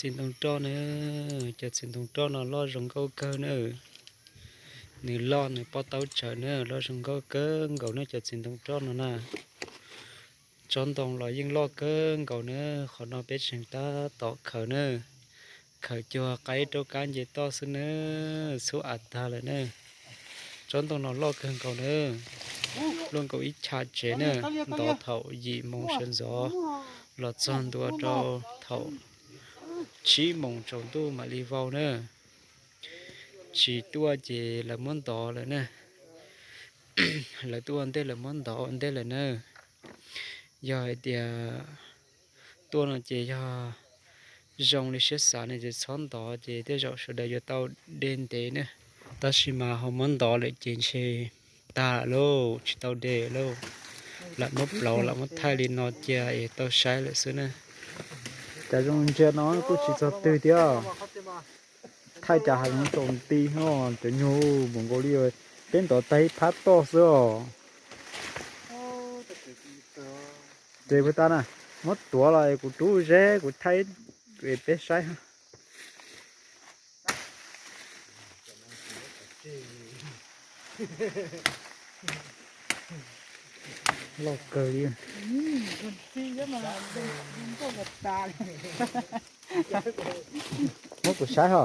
Txiv ntoo roj na, cov txiv ntoo roj no loj zoo nkauj kawg na. Nws loj nws pob taub tsawv na, loj zoo nkauj kawg nkaus na cov txiv ntoo roj no na. Tsob ntoo los yeej loj kawg nkaus na, qhov no peb tseem tab tom khaws na. Khaws cuag qaib rau kab nce toj xwb na, xub av tag lawm na. Tsob ntoo no loj kawg nkaus na, luaj nkaus ib chav tsev na, ntov thaum yim moos sawv ntxov los txog ntua rau thaum tsib moos tsaus ntuj mam li vau na. Tsis tuaj ces lawv muab ntov lawm na. Lawv tuaj ua ntej lawv muab ntov ua ntej lawm na. Yog hais tias tuaj no ces yog zoo li siab xav no ces txhob ntov ces tej zaum sawv daws yuav tau de ntev na. Tab sis mas ho muab ntov lawm ces ntshe tag lawm lauj, tsis tau de lawm lauj. Lam muab plaub lam muab thaij li no cia es tau saib lawm xwb na. Cov zoo ntsia no kuj tsis txog twg thiab. Thaij cas hav zoov tsaus nti no, cov nyuag mus nkaus li peb ntov tag ib phab toj xwb os. Ces puas tas na, muab tuav los kuv rub zeb kuv thaij peb saib. Loj kawg li. Muab kuv saib ho.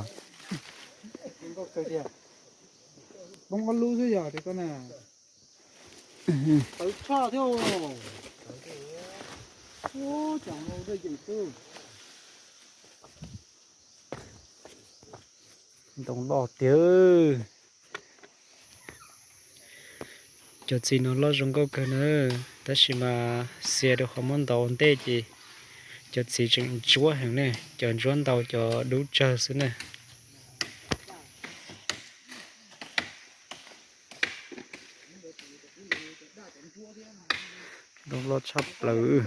Poob ob lub xwb yog tias koj na. Tawv tshaj thiab. Ntoo loj tiag. Cov txiv no loj zoo nkauj kawg na, tab sis mas xiav rau qhov muab ntov ua ntej ces cov txiv tseem ntsuab heev ne, cov ntsuab ntau cov dub tsawg xwb ne. Ntoo loj tshaj plaws,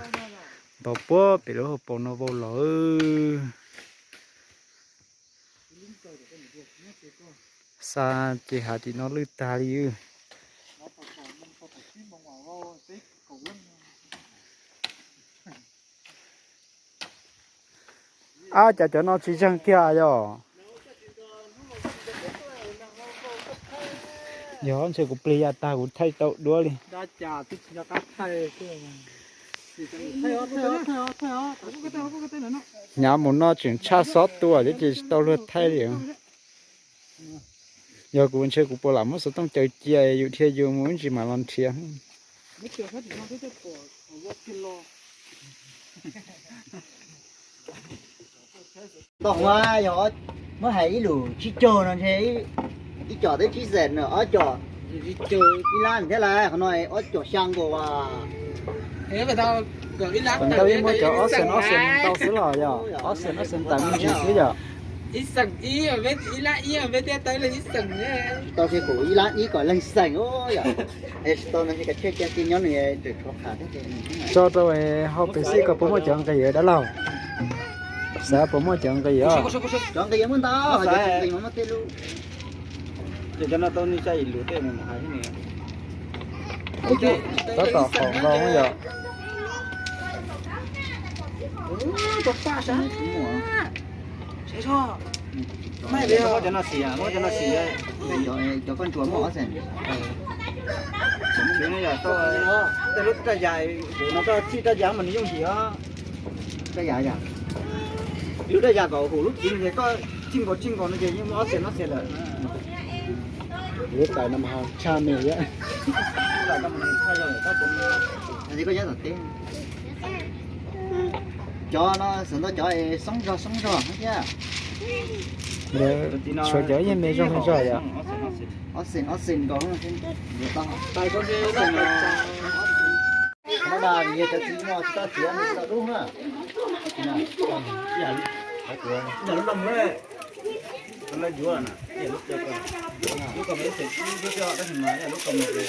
ntov puag pem lub hauv paus no vau los. Xa ces hav tim no lwj tag li. Ab, cas cov no tsis zeeg kiag yog? Yog ntshe kuv plig ya tag kuv thaij tau duab li. Hnyav mus no tseem tshaj xob tua thiab ces tsis tau luag thaij li. Yog kuv ntshe kuv puas lam muab xov tooj caws cia yus dhia yus mus ib ntsis mam los nrhiav. Tau hov yog muab hais ib lus tsib caug no ntshe ib com twb tsib xees no, ob com ib lab thiab lawm, qhov no ob com xya nkaus as. Thaum ntau yeej muab cov ob xees ob xees ntau xwb los yog ob xees ob xees tawm me ntsis xwb yog. Tau ntshe kuv ib lab ib kom leeg xees yom. Es tsis tau no ntshe kav tsij cia nyob nws tseem tshuav qhov thiab. Tso rau hauv pes xij kom puas muaj cov nqis dab laug. Xav puas muaj cov nqis os. Cov nqis muaj ntau, cov nqis mas muaj tej lub. Ces cov no tau nej xya yim lus tej mus hais thiab ne. Tab tom haum nkaus yom. Muab cov no xis, muab cov no xis. Cov koj ntsuas muaj ob xees. Tej lub raj yas, kuv no koj txij raj yas mas nws yooj yim os. Raj yas yom. Lub raj yas kom hum lub txiv no ces koj txij nkaus txij nkaus no ces yeej muaj ob xees ob xees lawm. Lub tais no mas tshaj me thiab. Cov no xav ntau cov xoob zog xoob zog thiab. Tshuav cov yeej me zog me zog yom. Ob xees ob xees nkaus. Tais ko nti no mas yog cov txiv no tsis tau txiav tau dub na. Lub no lub yuav na, lub ko lub ko lub ko lub ko.